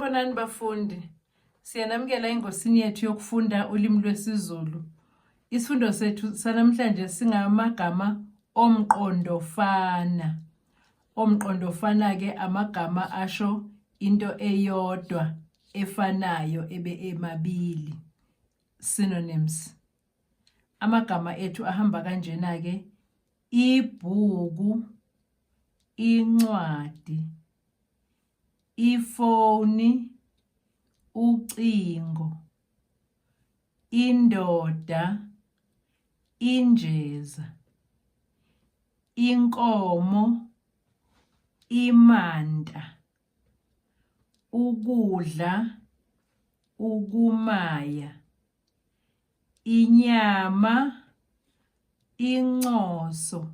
Sanibonani bafundi. Siyanamukela engosini yethu yokufunda ulimi lwesiZulu. Isifundo sethu sanamhlanje singamagama omqondofana. Omqondofana-ke amagama asho into eyodwa efanayo ebe emabili. Synonyms. Amagama ethu ahamba kanjena-ke ibhuku, incwadi, ifoni, ucingo, indoda, injeza, inkomo, imanta, ukudla, ukumaya. Inyama, incoso,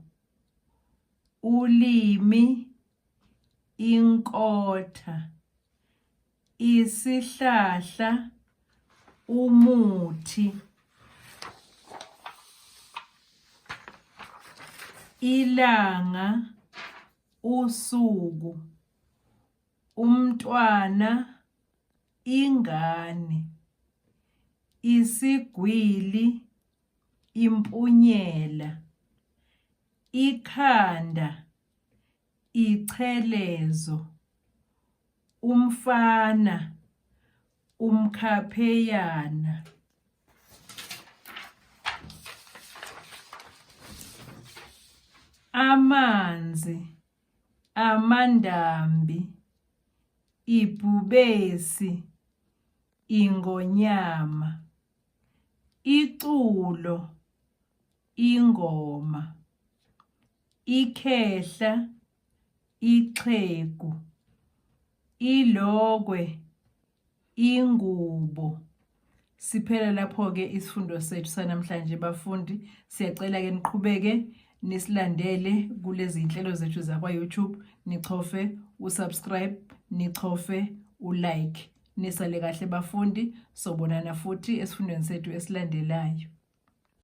ulimi, inkotha, isihlahla, umuthi, ilanga, usuku, umntwana, ingane, isigwili, impunyela, ikhanda, ichelezo, umfana, umkhapheyana. Amanzi, amandambi, ibhubesi, ingonyama, iculo, ingoma, ikhehla, ixhegu, ilokwe, ingubo. Siphela lapho-ke isifundo sethu sanamhlanje bafundi. Siyacela-ke niqhubeke nisilandele kulezi zinhlelo zethu zakwa-YouTube, nichofe usubscribe, nichofe ulike. Nisale kahle bafundi, sobonana futhi esifundweni sethu esilandelayo.